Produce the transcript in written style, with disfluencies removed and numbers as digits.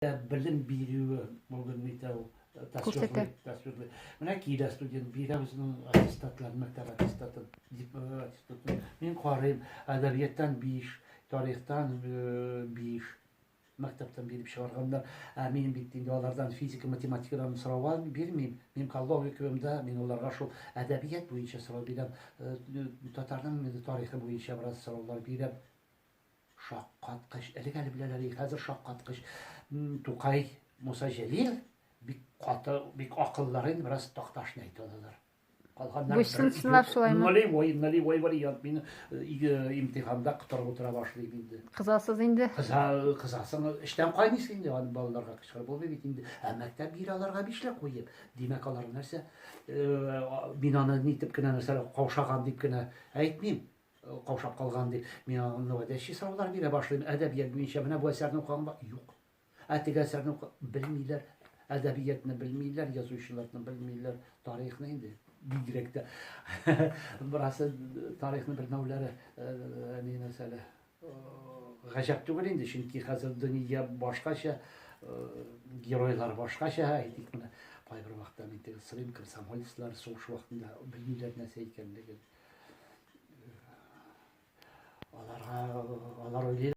Белем бирүе бүген нитә ул Күрсәтә. Тасвирлый. Менә килә студент, бирә үзенең аттестатларын, мәктәп аттестатын, диплом аттестатын. Мин карыйм, әдәбияттан 5, тарихтан 5 мәктәптән биреп чыгарганнар. Ә мин бит инде алардан физика, математикадан сорау бирмим. Мин логикамда мин аларга шул әдәбият буенча сорау бирәм. Татарның тарихы буенча бераз сораулар бирәм. Шаккаткыч. Элек әле беләләр, хәзер шаккаткыч. Тукай, Муса Җәлил бик каты, бик акыллары инде бераз такташны әйтә алалар. Калганнар Буйсынсыннар шулаймы? Нулевой, нулевой вариант. Мин имтиханда котырып утыра башлыйм инде. Кызасыз инде? Кыза, кызасың, эштән кайныйсың инде, аны балаларга кычкырып булмый бит инде. Ә мәктәп бирә аларга бишле куеп. Димәк, алар нәрсә? Мин аны нитеп кенә нәрсә каушаган дип кенә әйтмим. Каушап калган дип, мин аңа наводящий сораулар бирә башлыйм. Әдәбият буенча менә бу әсәрне укыган ба? Юк. Ә теге әсәрне укы белмиләр. Әдәбиятны белмиләр, язучыларны белмиләр, тарихны инде бигрәк тә. Бераз тарихны белмәүләре ни нәрсәле гаҗәп түгел инде, чөнки хәзер дөнья башкача, геройлар башкача, әйтик менә кайбер вакытта мин теге сорыйм, комсомолецлар сугыш вакытында белмиләр нәрсә икәнлеген. Аларга алар уйлый.